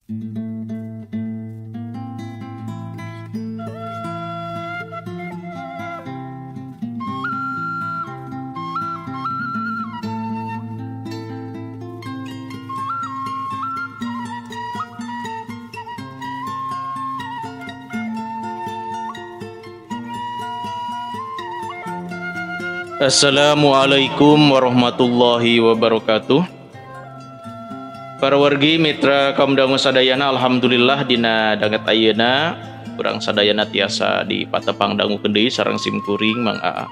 Assalamualaikum warahmatullahi wabarakatuh. Para wargi mitra kaum dangu sadayana, alhamdulillah dina danget ayeuna urang sadayana tiasa di patepang dangukeun deui sareng sim kuring Mang Aa.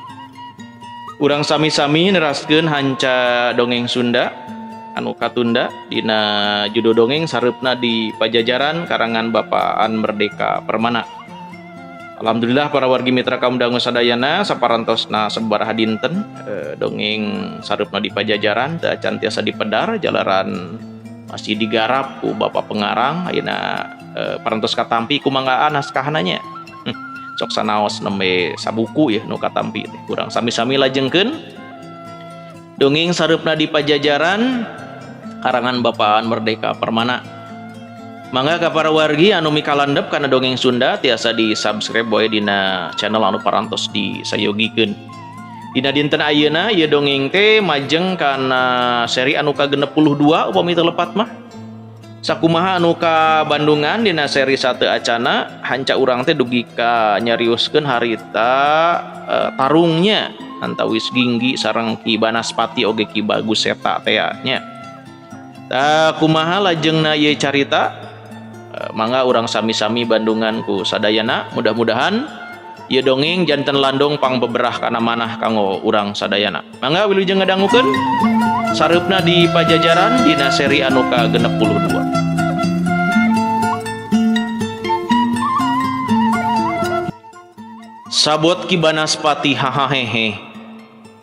Urang sami-sami neraskeun hanca dongeng Sunda anu katunda dina judul dongeng Sareupna di Pajajaran karangan Bapak Aan Merdeka Permana. Alhamdulillah para wargi mitra kaum dangu sadayana saparantosna sabaraha dinten dongeng Sareupna di Pajajaran teu acan tiasa dipedar jalaran masih digarap ku Bapak pengarang. Ayeuna parantos katampi ku Mang Aa naskahna nya. Sok sanaos nembe sabuku ya nu katampi teh. Urang sami-sami lajengkeun dongeng Sareupna di Pajajaran karangan Bapak Aan Merdeka Permana. Mangga ka para wargi anu mikalandep kana dongeng Sunda tiasa di subscribe boe dina channel anu parantos disayogikeun. Dina dinten ayeuna ieu dongeng teh majeng kana seri anu ka-62 upami teu lepat mah. Sakumaha anu ka Bandungan dina seri sate acana hanca urang teh dugi ka nyarioskeun harita tarungnya antawis Ginggi sareng Ki Banaspati oge Ki Bagus Seta teh nya. Tah kumaha lajengna ieu carita? Mangga urang sami-sami bandungan ku sadayana, mudah-mudahan ieu dongeng janten landong pangbeberah kana manah kanggo urang sadayana. Mangga wilujeng ngadangukeun Sareupna di Pajajaran dina seri anu ka-62. Sabot Ki Banaspati hahahehe.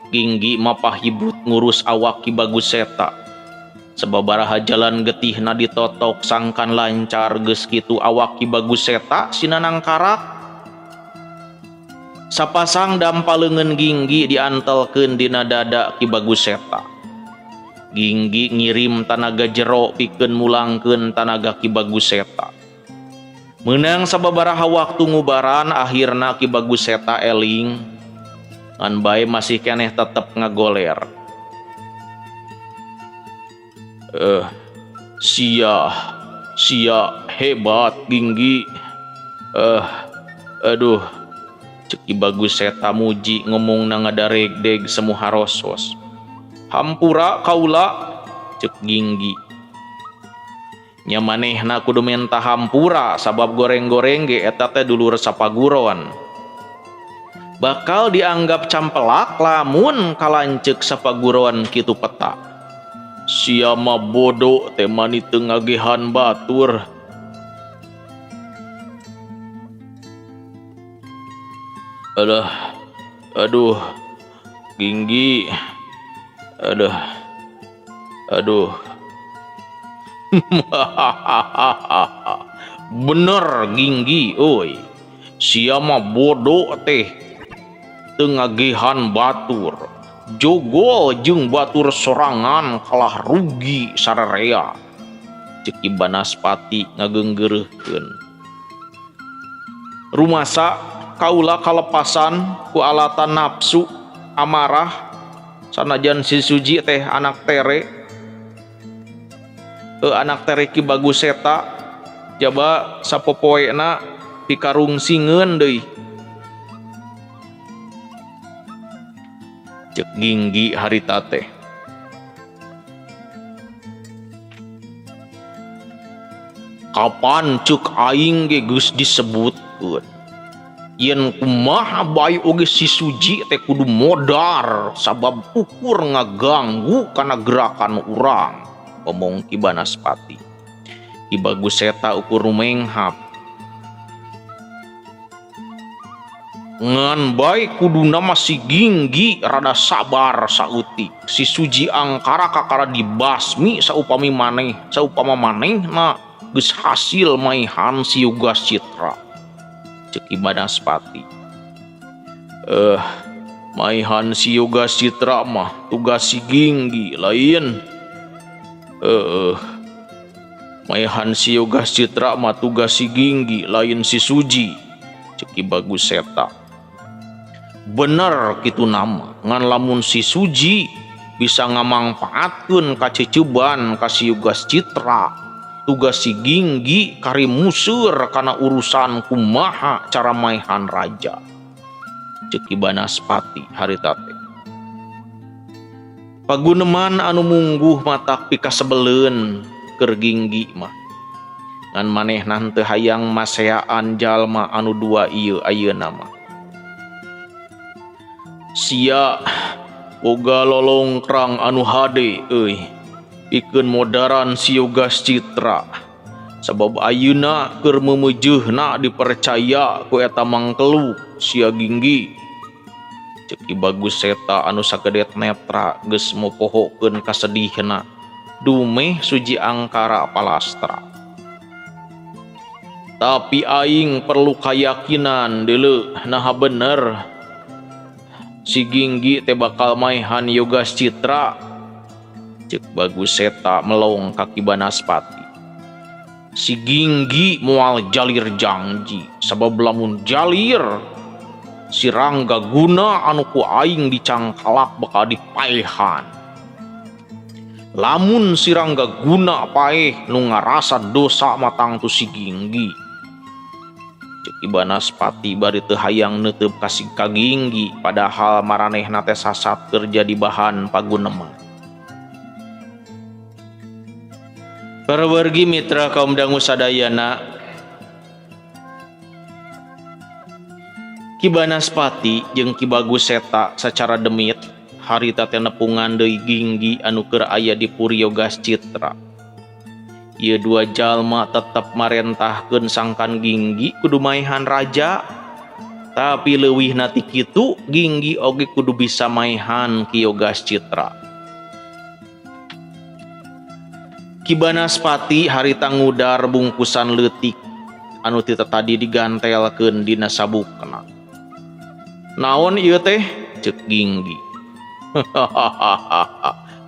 Ginggi mapahibut ngurus awak Ki Bagus Seta. Sababaraha jalan getihna ditotok sangkan lancar geus kitu awak Ki Bagus Seta sinanangkarak. Sapasang dampa leungeun Ginggi diantelkeun dina dada Ki Bagus Seta. Ginggi ngirim tanaga jero pikeun mulangkeun tanaga Ki Bagus Seta. Meunang sababaraha waktu ngubaran akhirna Ki Bagus Seta eling ngan bae masih keneh tetep ngagoler. Sia sia hebat Ginggi. Aduh, cek Ki Bagus Seta muji ngomongna ngadaregdeg semu harosos. Hampura kaula, cek Ginggi. Nya manehna kudu menta hampura sabab goreng-goreng ge eta teh dulur sapaguron. Bakal dianggap campelak lamun kalanceuk sapaguron kitu peta. Sia mah bodoh teh mani teu ngagehan batur. Aduh, aduh, Ginggi, aduh, aduh. Bener Ginggi, oi. Sia mah bodoh teh teu ngagehan batur. Jogol jeung batur sorangan kalah rugi sararea. Cek Ki Banaspati ngageunggeureuhkeun. Rumasa kaula kalepasan ku alatan nafsu amarah sanajan si Suji teh anak tere. Anak tere Ki Bagus Seta jaba sapopoena pikarungsingeun deui. Cek Ginggi harita teh. Kapan cek aing ge geus disebutkeun yen kumaha bae oge si Suji teh kudu modar sabab ukur ngaganggu kana gerakan urang, omong Ki Banaspati. Ki Bagus Seta ukur rumenghap. Ngan bae kuduna mah si Ginggi rada sabar saeutik. Si Suji angkara kakara dibasmi saupami maneh, saupama manehna geus hasil maihan si Yoga Citra. Cek Ki Banaspati. Maihan si Yoga Citra mah tugas si Ginggi lain. Maehan si Yogas Citra mah tugas si Ginggi lain si Suji, cek Ki Bagus Seta. Bener kitu nama, ngan lamun si Suji bisa ngamangpaatkeun kaceceban ka si Yogas Citra, tugas si Ginggi kari museur kana urusan kumaha cara maehan raja, cek Ki Banaspati harita teh. Paguneman anu mungguh matak pikasebeleun keur Ginggi mah. Ngan manehna teu hayang maseaan jalma anu dua ieu ayeuna mah. Sia boga lolongkrang anu hade euy, pikeun modaran si Yogas Citra. Sabab ayeuna keur meumeujeuna dipercaya ku eta mangkeluk sia Ginggi. Cek Ki Bagus Seta anu sagedet netra geus mopohokeun kasedihna dumeh Suji Angkara palastra. Tapi aing perlu kayakinan deuleu naha bener si Ginggi teh bakal maehan Yogas Citra, cek Bagus Seta melong ka Ki Banaspati. Si Ginggi moal jalir janji, sabab lamun jalir si Rangga Guna anu ku aing dicangkalak bakal dipaehan. Lamun si Rangga Guna paeh nu ngarasa dosa matang tu si Ginggi, cek Ki Banaspati bari teu hayang neuteub ka si ka Ginggi padahal maranehna teh sasat keur jadi bahan paguneman. Para wargi mitra kaum dangu sadayana, Ki Banaspati jeung Ki Bagus Seta sacara demit harita teh nepungan deui Ginggi anu keur aya di Puri Yogas Citra. Ieu dua jalma tetep marentahkeun sangkan Ginggi kudu maehan raja, tapi leuwihna ti kitu Ginggi oge kudu bisa maehan Ki Yogas Citra. Ki Banaspati harita ngudar bungkusan leutik anu ti tadi digantelkeun dina sabukna. Naon ieu teh? Cek Ginggi.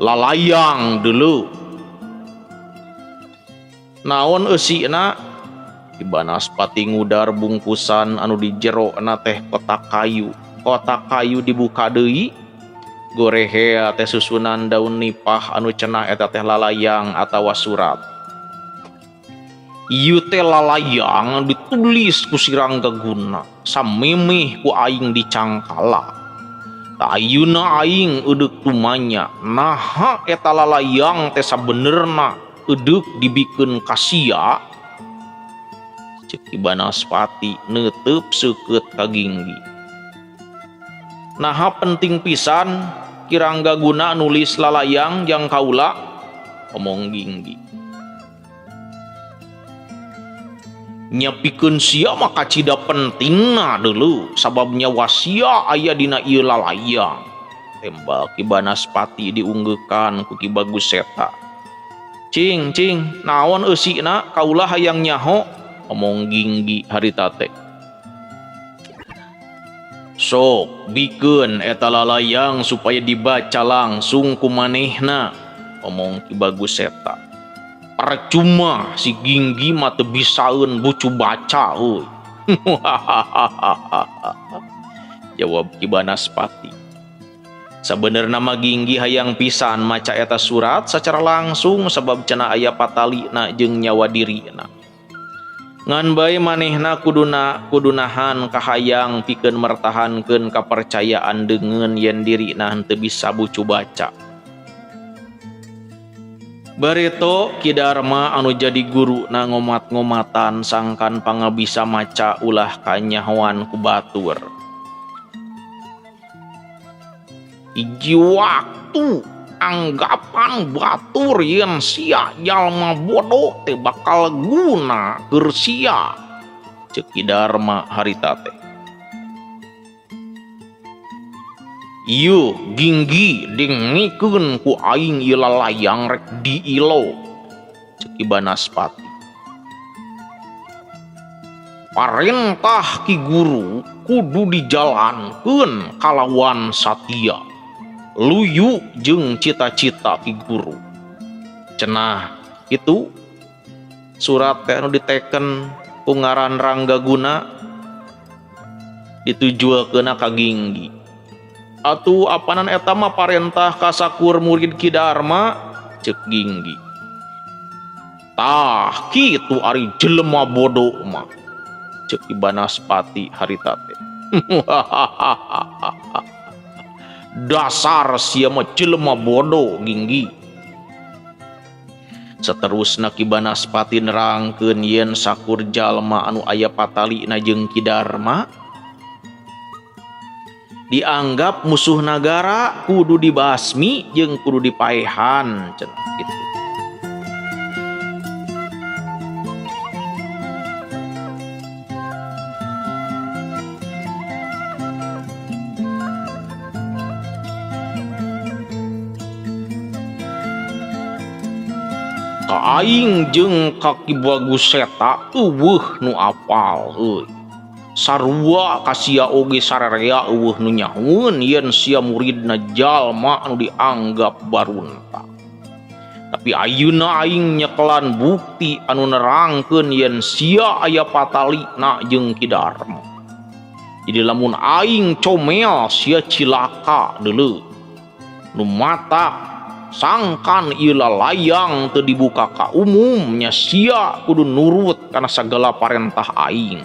Lalayang dulu. Naon eusina? Ki Banaspati ngudar bungkusan anu di jerona teh kotak kayu. Kotak kayu dibuka deui. Gorehea teh susunan daun nipah anu cenah eta teh lalayang atawa surat. Ieu teh lalayang ditulis ku si Rangga Guna samemeh ku aing dicangkala. Ta ayeuna aing eudeuk tumanya, naha eta lalayang teh sabenerna eudeuk dibikeun ka sia? Cek Ki Banaspati neuteub seukeut ka Ginggi. Naha penting pisan Ki Rangga Guna nulis lalayang jang kaula? Omong Ginggi. Nyapikeun sia mah kacida pentingna deuleu, sabab nyawa sia aya dina ieu lalayang. Tembak Ki Banaspati diunggeukan ku Ki Bagus Seta. Cing, cing, naon eusina kaula hayang nyaho? Omong Ginggi harita teh. Sok bikeun eta lalayang supaya dibaca langsung ku manehna, omong Ki Bagus Seta. Percuma si Ginggi mah teu bisaeun bucu baca euy. Jawab Ki Banaspati. Sabenerna mah Ginggi hayang pisan maca eta surat secara langsung sabab cenah aya patalina jeung nyawa dirina. Ngan bae manehna kudu nahan kahayang pikeun mertahankeun kapercayaan deungeun yen dirina henteu bisa bucu baca. Bareto Ki Darma anu jadi guru na ngomat-ngomatan sangkan pangabisa maca ulah kanyahoan ku batur. Hiji waktu anggapan batur yen sia jalma bodoh teh bakal guna keur sia, ceuk Ki Darma harita teh. Ieu Ginggi dengikeun ku aing ieu lalayang rek diilo, ceuk Ki Banaspati. Parentah Ki Guru kudu dijalankeun kalawan satia, luyu jeung cita-cita Ki Guru. Cenah itu Surat teh anu diteken ku ngaran Ranggaguna ditujuakeunna ka Ginggi. Atuh apanan eta mah parentah ka sakur murid Ki Darma ceuk Ginggi. Tah kitu ari jelema bodoh mah ceuk Ki Banaspati harita teh. Dasar sia mah jelema bodoh Ginggi. Saterusna Ki Banaspati nerangkeun yen sakur jalma anu aya patalina jeung Ki Darma dianggap musuh nagara kudu dibasmi jeung kudu dipaehan cenah kitu. Ka aing jeung ka Ki Bagus Seta eueuh nu apal euy. Sarua ka sia oge sararea eueuh nu nyahueun yen sia muridna jalma anu dianggap barunta. Tapi ayeuna aing nyekelan bukti anu nerangkeun yen sia aya patalina jeung Ki Darma. Jadi lamun aing comel sia cilaka deuleu. Nu mata sangkan ieu layang teu dibuka ka umum nya sia kudu nurut kana sagala parentah aing.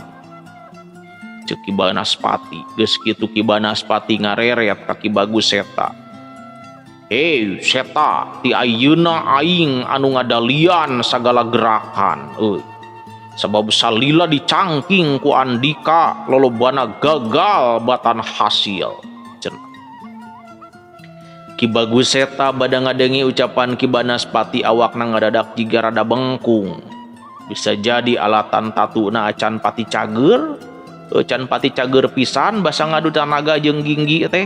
Ceuk Ki Banaspati. Geus kitu Ki Banaspati ngareret ka Ki Bagus Seta. Hei Seta, ti ayeuna aing anu ngadalian sagala gerakan euy. Sabab salila dicangking ku Andika lolobana gagal batan hasil. Cenah. Ki Bagus Seta bada ngadengi ucapan Ki Banaspati awakna ngadadak jiga rada bengkung. Bisa jadi alatan tatuna acan pati cager, acan pati cager pisan basa ngadu tanaga jeung Ginggi teh.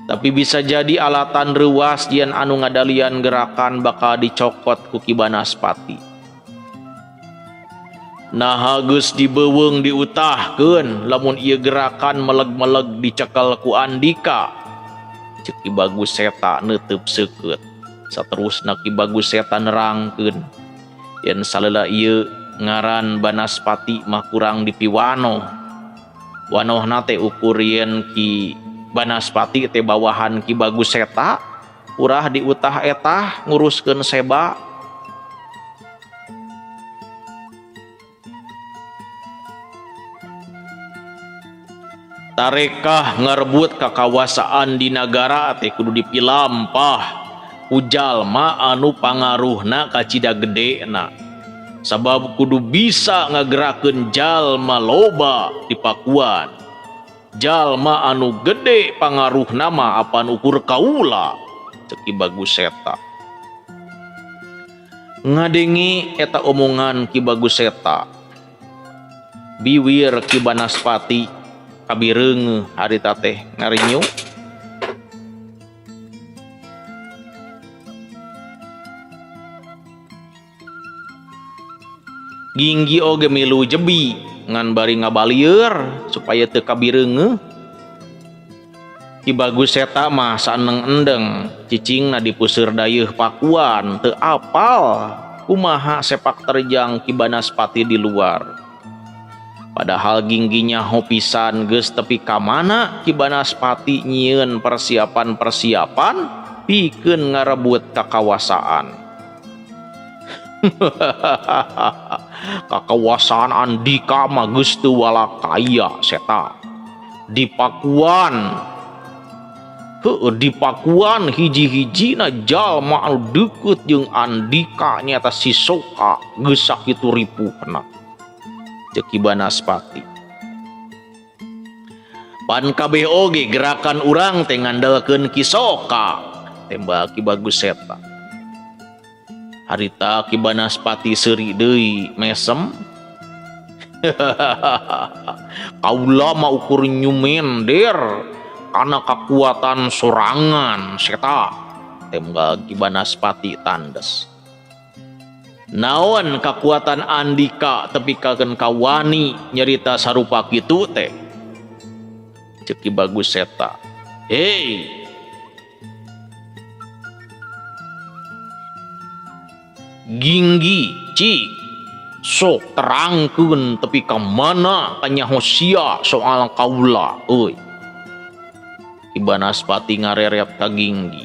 Tapi bisa jadi alatan reuas yen anu ngadalian gerakan bakal dicokot ku Ki Banaspati. Naha geus dibeuweung diutahkeun lamun ieu gerakan meleg-meleg dicekel ku Andika. Ceuk Ki Bagus Seta neuteub seukeut. Saterusna Ki Bagus Seta nerangkeun yen saleula ieu ngaran Banaspati mah kurang dipiwanoh. Wanohna teh ukur yen Ki Banaspati teh bawahan Ki Bagus Seta urah diutah etah nguruskeun seba. Tarekah ngarebut kakawasaan di nagara teh kudu dipilampah ku jalma anu pangaruhna kacida gedena. Sabab kudu bisa ngagerakeun jalma loba di Pakuan. Jalma anu gede pangaruhna mah apan ukur kaula ceuk Ki Bagus Seta. Ngadengi eta omongan Ki Bagus Seta. Biwir Ki Banaspati kabireungeuh harita teh ngarinyu. Ginggi oge milu jebi ngan bari ngabalieur supaya teu kabireungeuh. Ki Bagus Seta mah saneng endeng cicingna di puseur dayeuh Pakuan teu apal kumaha sepak terjang Ki Banaspati di luar. Padahal Gingginya hopisan geus tepi ka mana Ki Banaspati nyieun persiapan-persiapan pikeun ngarebut kakawasaan. Kakawasaan Andika mah geus teu walakaya Seta. Di Pakuan heueuh di Pakuan hiji-hijina jalma anu deukeut jeung Andika nyaeta si Soka geus sakitu ripuhna. Ceuk Ki Banaspati. Pan kabeh oge gerakan urang teh ngandelkeun Ki Soka tembak Ki Bagus Seta. Harita Ki Banaspati seuri deui mesem. Kaula mah ukur nyumender kana kakuatan sorangan Seta tembak Ki Banaspati tandes. Naon kakuatan Andika tepi kakeun kawani nyerita sarupa kitu teh? Ceuk Ki Bagus Seta. Hei, Ginggi, Cik, sok terangkeun tepi ka mana kanyaho sia soal kaula euy. Ki Banaspati ngareret ka Ginggi.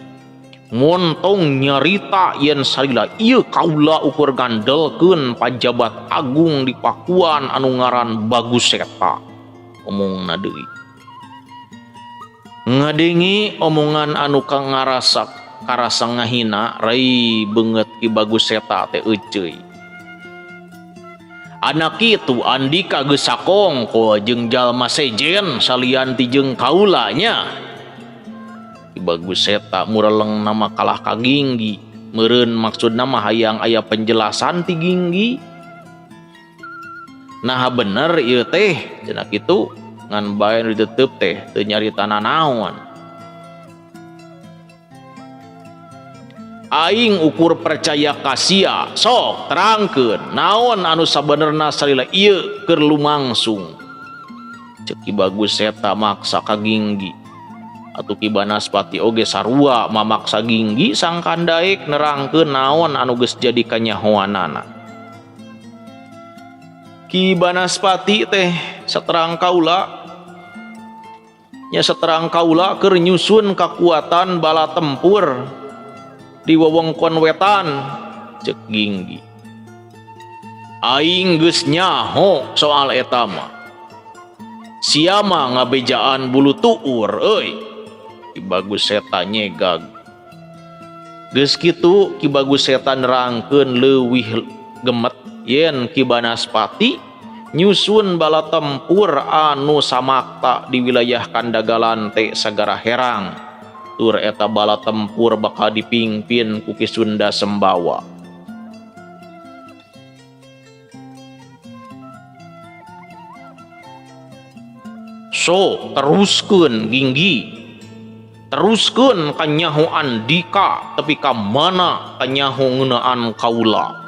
Montong nyarita yen salila ieu kaula ukur gandelkeun pajabat agung di Pakuan anu ngaran Bagus Seta. Omongna deui. Ngadenge omongan anu ngarasa karasa ngahina rai beungeut Ki Bagus Seta teh euceuy. Anak kitu Andika geus sakongko jeung jalma sejen salian ti jeung kaula nya. Ki Bagus Seta mureleng nama kalah ka Ginggi. Meureun maksudna mah hayang aya penjelasan ti Ginggi. Naha bener ieu teh cenah kitu ngan bae nu ditetep teh teu nyarita nanaon. Aing ukur percaya ka sia, sok terangkeun naon anu sabenerna salila ieu keur lumangsung. Ceuk Ki Bagus Seta maksa ka Ginggi. Atuh Ki Banaspati oge sarua mamaksa Ginggi sangkan daek nerangkeun naon anu geus jadi kanyahoanana. Ki Banaspati teh saterang kaula nya saterang kaula keur nyusun kakuatan bala tempur di wewengkon wetan. Ceuk Ginggi. Aing geus nyaho soal eta mah. Sia mah ngabejaan bulu tuur euy. Ki Bagus Seta nyegag. Geus kitu Ki Bagus Seta nerangkeun leuwih gemet yen Ki Banaspati nyusun bala tempur anu samakta di wilayah Kandagalan teh sagara herang. Tur eta bala tempur bakal dipimpin ku Ki Sunda Sembawa. So teruskeun Ginggi. Teruskeun kanyaho Andika tepi ka mana kanyaho ngeunaan kaula.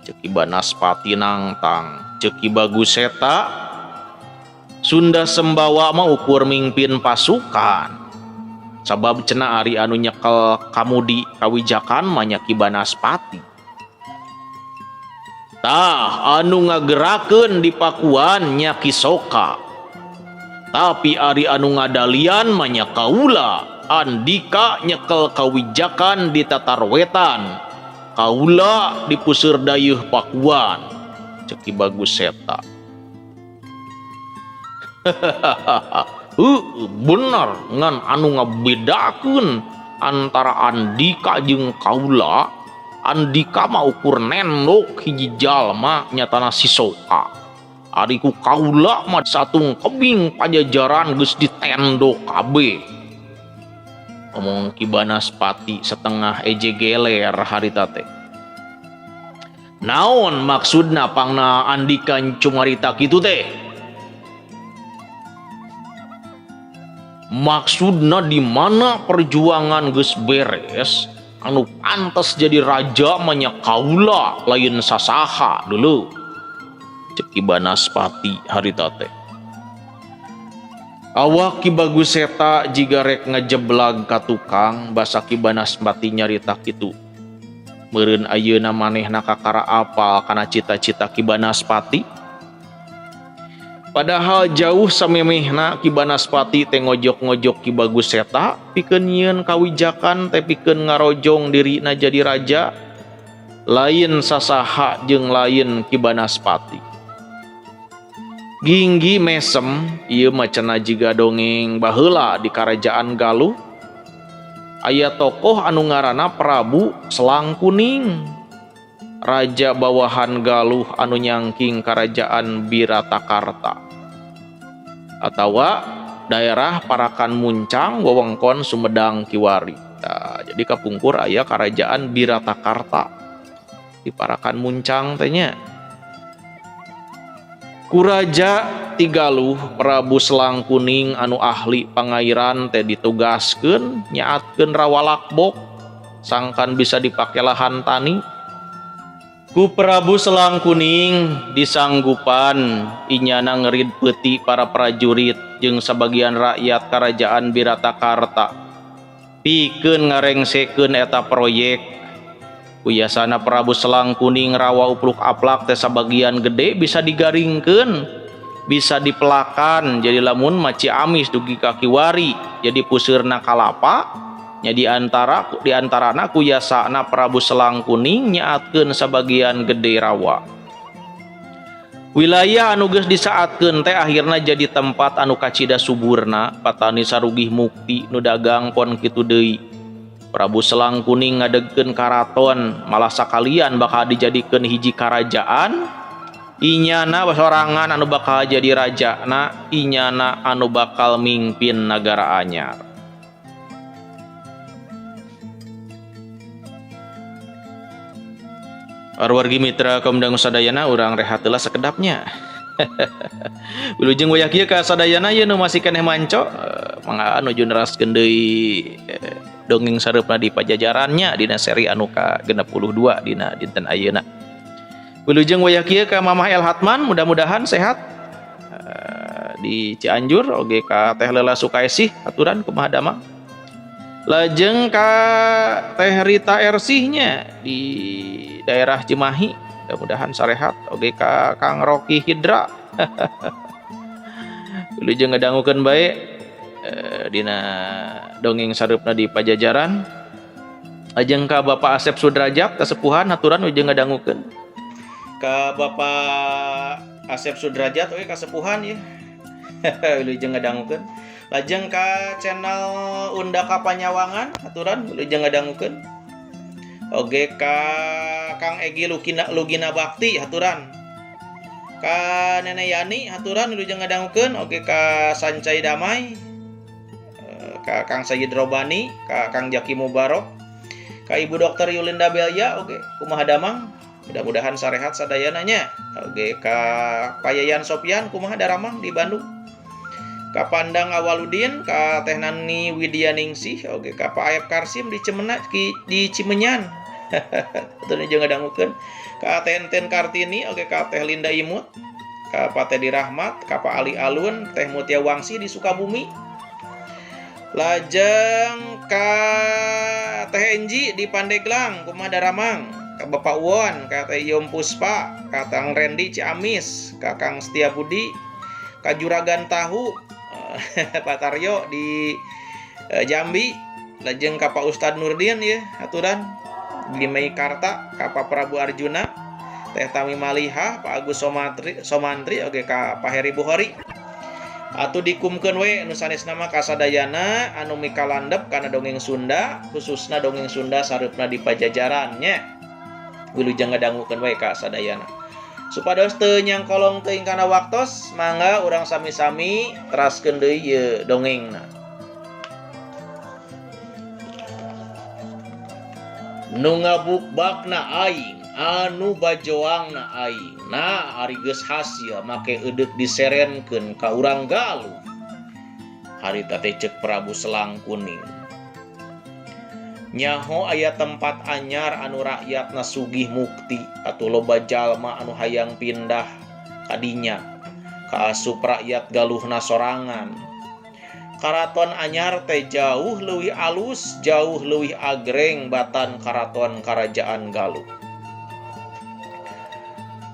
Ceuk Ki Banaspati nangtang. Ceuk Ki Bagus Seta Sunda Sembawa mah ukur mingpin pasukan. Sabab cenah ari anu nyekel kamudi kawijakan mah nya Ki Banaspati. Tah anu ngagerakeun di Pakuan nya Ki Soka. Tapi ari anu ngadalian mah nya kaula. Andika nyekel kawijakan di tatar wetan. Kaula di puseur dayeuh Pakuan. Ceuk Ki Bagus Seta. Heuh, bener ngan anu ngabedakeun antara Andika jeung kaula. Andika mah ukur nendok hiji jalma nyatana si Soka. Ari ku kaula mah satung kebing pajajaran geus ditendok kabeh. Omong Ki Banaspati setengah eje geler harita teh. Naon maksudna pangna Andika cumarita kitu teh? Maksudna di mana perjuangan geus beres, anu pantes jadi raja mah nya kaula lain sasaha dulu. Ceuk Ki Banaspati harita teh. Awak Ki Bagus Seta jiga rek ngejeblag ka tukang basa Ki Banaspati nyarita kitu. Meureun ayeuna manehna kakara apal kana cita-cita Ki Banaspati. Padahal jauh samemehna Ki Banaspati teh ngojok-ngojok Ki Bagus Seta pikeun nyieun kawijakan teh pikeun ngarojong dirina jadi raja lain sasaha jeung lain Ki Banaspati. Ginggi mesem ieu mah cenah jiga dongeng baheula di karajaan Galuh. Aya tokoh anu ngaranna Prabu Selang Kuning, raja bawahan Galuh anu nyangking karajaan Biratakarta atawa daerah Parakan Muncang wewengkon Sumedang Kiwari. Nah, jadi kapungkur aya karajaan Biratakarta di Parakan Muncang teh nya. Kuraja ti Galuh Prabu Selang Kuning anu ahli pangairan teh ditugaskeun nyaatkeun rawalakbok sangkan bisa dipake lahan tani. Ku Prabu Selang Kuning disanggupan inyana ngerid peuti para prajurit jeung sabagian rakyat karajaan Biratakarta pikeun ngarengsekeun eta proyek. Ku yasana Prabu Selang Kuning rawa upluk aplak teh sabagian gede bisa digaringkeun, bisa dipelakan. Jadi lamun mah Ciamis dugi ka kiwari jadi puseurna kalapa nya, di antarana ku yasana Prabu Selang Kuning nyaatkeun sabagian gede rawa. Wilayah anu geus disaatkeun teh akhirna jadi tempat anu kacida suburna, patani sarugih mukti, nu dagang pon kitu deui. Prabu Selang Kuning ngadegkeun karaton, malah sakalian bakal dijadikeun hiji karajaan. Inyana sorangan anu bakal jadi rajana, inyana anu bakal mingpin nagara anyar. Wargi mitra kaum dangu sadayana, urang rehat heula sakedapnya. Wilujeng wayah kieu ka sadayana ieu nu masih keneh manco, mangga nuju neraskeun deui dongeng sareupna di Pajajarannya dina seri anu ka 62 dina dinten ayeuna. Wilujeng wayah kieu ka Mamah El Hatman, mudah-mudahan sehat di Cianjur, oge ka Teh Lela Sukaesih, aturan kumaha damang. Lajeng ka Teh Rita Ersihnya di daerah Cimahi, mudah-mudahan sarehat, oge ka Kang Rocky Hidra. Wilujeng ngadangukeun bae dina dongeng sareupna di Pajajaran. Lajeng ka Bapak Asep Sudrajat kasepuhan, aturan wilujeng ngadangukeun. Ka Bapak Asep Sudrajat oge kasepuhan ya. Wilujeng ngadangukeun. Lajeng ka channel Undaka Panyawangan, aturan wilujeng ngadangukeun. Oge ka Kang Egi Lugina, Lugina Bakti, aturan. Ka Nenek Yani, aturan wilujeng ngadangukeun. Oge ka Sancai Damai, ka Kang Sayyid Robani, ka Kang Jaki Mubarok, ka Ibu Dokter Yulinda Belia, oge kumaha damang, mudah-mudahan sarehat sadayananya. Oge ka Payayan Sopian, kumaha daramang di Bandung. Ka Pandang Awaludin, ka Teh Nani Widyaningsih, oge ka Pak Ayep Karsim di Cemena, di Cimenyan. Atuh jeung ngadangukeun. Ka Teh Enten Kartini, oge ka Teh Linda Imut, ka Pak Teddy Rahmat, ka Pak Ali Alun, Teh Mutia Wangsi di Sukabumi. Lajeng ka Teh Enji di Pandeglang, kumaha daramang. Ka Bapak Won, ka Teh Yom Puspa, ka Kang Randy Ciamis, ka Kang Setia Budi, ka Juragan Tahu, Pak Taryo di Jambi, lajeng ka Pak Ustad Nurdin ya, aturan di Meikarta, ka Pak Prabu Arjuna, Teh Tami Malihah, Pak Agus Somantri, Somantri, oke ka Pak Heri Buhori. Atuh dikumkeun we nu sanesna mah kasadayana anu mikalandep kana dongeng Sunda, khususna dongeng Sunda sareupna di Pajajaran nya. Wilujeng ngadangukeun we ka sadayana. Supados teu nyangkolong teuing kana waktos, mangga urang sami-sami teraskeun deui ieu dongengna. Nu ngabukbakna aing, anu bajoangna aing. Nah, ari geus hasil make eudek diserenkeun ka urang Galuh. Harita teh ceuk Prabu Selang Kuning. Nyaho aya tempat anyar anu rakyatna sugih mukti atuh loba jalma anu hayang pindah kadinya kaasup rakyat Galuhna sorangan. Karaton anyar teh jauh leuwih alus, jauh leuwih agreng batan karaton karajaan Galuh.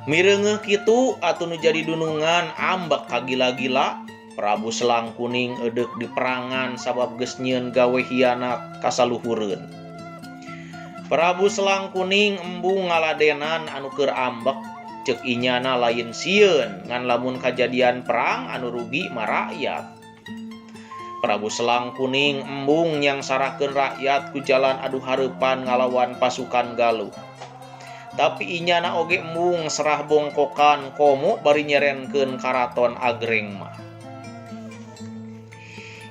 Mireungeuh kitu atuh nu jadi dunungan ambek kagila-gila. Prabu Selang Kuning eudek diperangan sabab geus nyieun gawe hianat kasaluhureun. Prabu Selang Kuning embung ngaladenan anu keur ambek, ceuk inyana lain sieun ngan lamun kajadian perang anu rugi mah rakyat. Prabu Selang Kuning embung nyangsarakeun rakyat ku jalan adu hareupan ngalawan pasukan Galuh. Tapi inyana oge embung serah bongkokan komo bari nyerenkeun karaton agreng mah.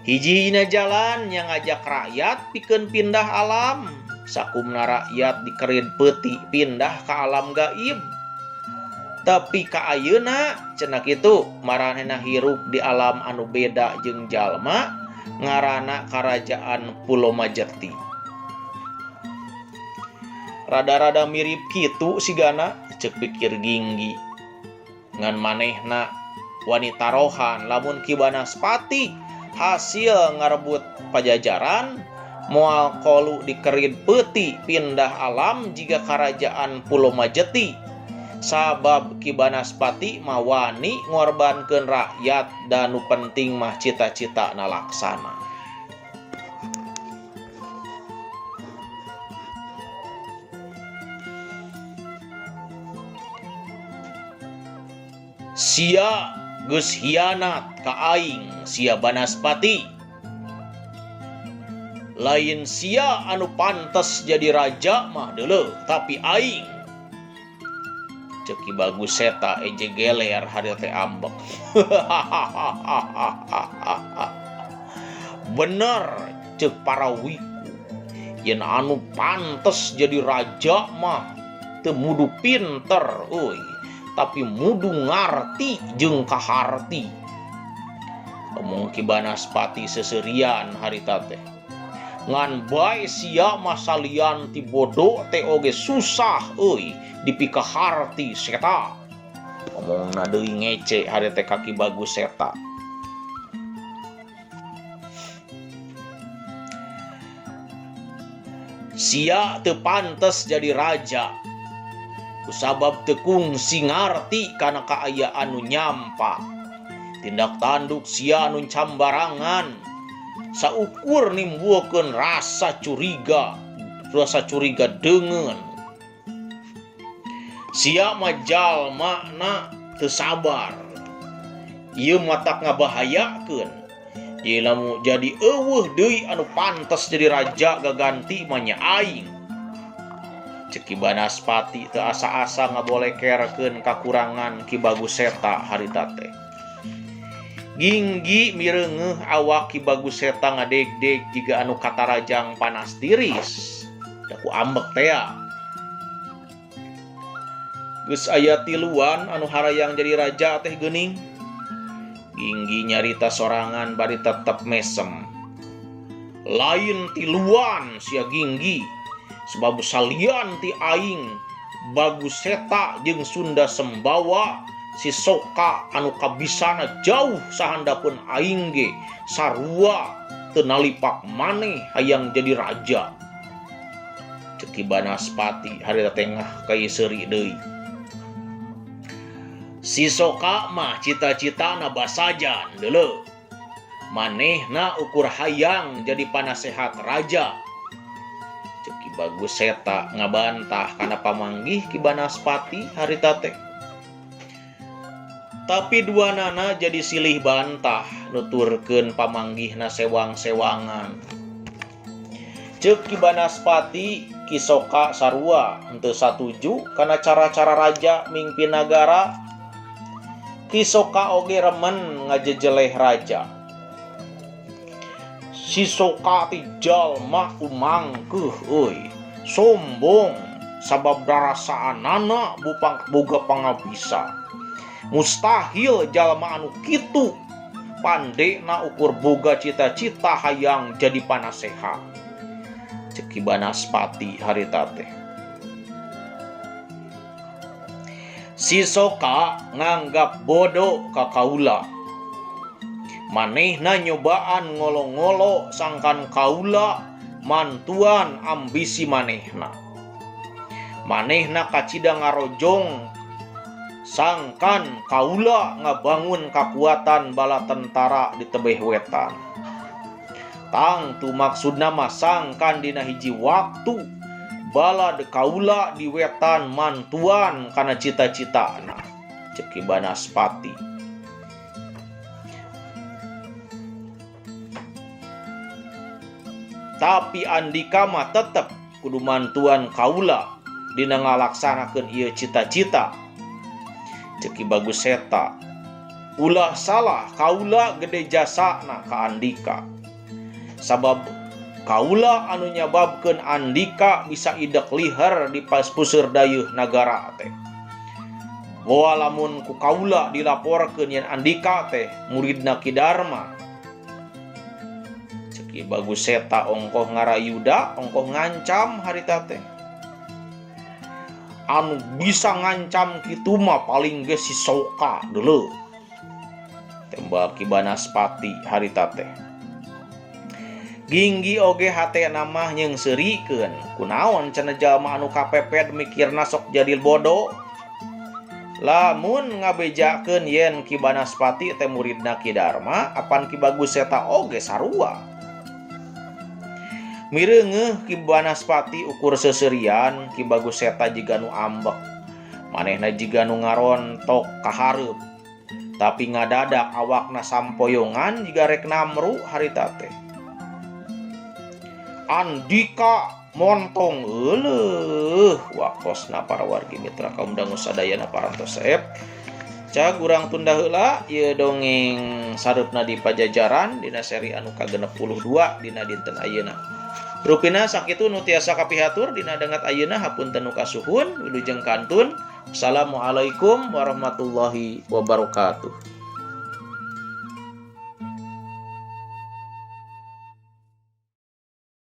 Hiji-hijina jalan yang ngajak rakyat pikeun pindah alam. Sakumna rakyat dikerid peuti pindah ke alam gaib. Tapi ka ayeuna cenah kitu maranehna hirup di alam anu beda jeung jalma ngaranna karajaan Pulo Majeti. Rada-rada mirip kitu sigana ceuk pikir Ginggi. Ngan manehna wanita rohan lamun Ki Banaspati hasil ngarebut Pajajaran Moal kolu dikerid peuti pindah alam jiga karajaan Pulo Majeti. Sabab Ki Banaspati mah wani ngorbankeun rakyat da nu penting mah cita-cita na laksana. Sia geus hianat ka aing sia Banaspati. Lain sia anu pantes jadi raja mah deuleuh tapi aing. Ceuk Ki Bagus Seta eje geler hari teh ambek. Bener ceuk para wiku yen anu pantes jadi raja mah teu mudu pinter euy, tapi mudu ngarti jeung kaharti. Omong Ki Banaspati seserian harita teh. Ngan bae sia mah salian ti bodoh teh oge susah euy dipikaharti seta. Omongna deui ngece hari teh ka Ki Bagus Seta. Sia teu pantes jadi raja kusabab teu kungsi ngarti kana kaayaan nu nyampa. Tindak tanduk sia nu cambarangan saukur nimbulkeun rasa curiga, rasa curiga deungeun. Sia mah jalma na teu sabar. Ieu matak ngabahayakeun. Ieu lamun jadi eueuh deui anu pantes jadi raja gaganti mah nya aing. Ceuk Ki Banaspati teu asa-asa ngabolekerkeun kakurangan Ki Bagus Seta harita teh. Ginggi mireungeuh awak Ki Bagus Seta ngadegdeg jiga anu katarajang panas tiris. Da ku ambek tea. Geus aya tiluan anu harayang jadi raja teh geuning. Ginggi nyarita sorangan bari tetep mesem. Lain tiluan sia Ginggi, sebab salian ti aing Bagus Seta jeung Sunda Sembawa si Soka anu kabisana jauh sahandapeun aing ge sarua teu nalipak maneh hayang jadi raja. Ceuk Ki Banaspati harita tengah kai seuri deui. Si Soka mah cita-citana basajan deuleuh. Manehna ukur hayang jadi panasehat raja. Ceuk Ki Bagus Seta ngabantah kana pamanggih Ki Banaspati harita teh. Tapi duanana jadi silih bantah nuturkeun pamanggihna sewang-sewangan. Ceuk Ki Banaspati Ki Soka sarua henteu satuju kana cara-cara raja mingpin nagara. Ki Soka oge remen ngajejeleh raja. Si Soka ti jalma umangkeuh euy, sombong sabab rarasaanana bupang boga pangabisa. Mustahil jalma anu kitu pandena ukur boga cita-cita hayang jadi panasehat. Ceuk Ki Banaspati harita teh. Si Soka nganggap bodoh ka kaula. Manehna nyobaan ngolo-ngolo sangkan kaula mantuan ambisi manehna. Manehna kacida ngarojong sangkan kaula ngabangun kakuatan bala tentara di tebeh wetan. Tangtu maksudna mah sangkan dina hiji waktu bala de kaula di wetan mantuan kana cita-citana. Ceuk Ki Banaspati. Tapi andika mah tetep kudu mantuan kaula dina ngalaksanakeun ieu cita-cita. Ceuk Ki Bagus Seta. Ulah salah kaula gede jasana ka andika. Sabab kaula anu nyababkeun andika bisa idek liher di pas puseur dayeuh nagara teh. Boa lamun ku kaula dilaporkeun yen andika teh muridna Ki Darma. Ceuk Ki Bagus Seta ongkoh ngarayuda, ongkoh ngancam harita teh. Anu bisa ngancam kitu mah paling ge si Soka deuleuh. Tembak Ki Banaspati harita teh. Ginggi oge hatena mah nyeungseurikeun. Kunaon cenah jalma anu kapepet mikirna sok jadi bodoh. Lamun ngabejakeun yen Ki Banaspati teh muridna Ki Darma, apan Ki Bagus Seta oge sarua. Mireungeuh Ki Banaspati ukur seuseurian, Ki Bagus Seta jiga nu ambek. Manehna jiga nu ngarontok ka hareup. Tapi ngadadak awakna sampoyongan jiga rek namru harita teh. Andika montong euleuh waktosna para wargi mitra kaum dangu sadayana parantos seep. Cag urang tunda heula ieu dongeng sareupna di Pajajaran dina seri anu ka-62 dina dinten ayeuna. Rupina sakitu nu tiasa kapihatur dina danget ayeuna, hapunten nu kasuhun, wilujeng kantun. Assalamualaikum warahmatullahi wabarakatuh.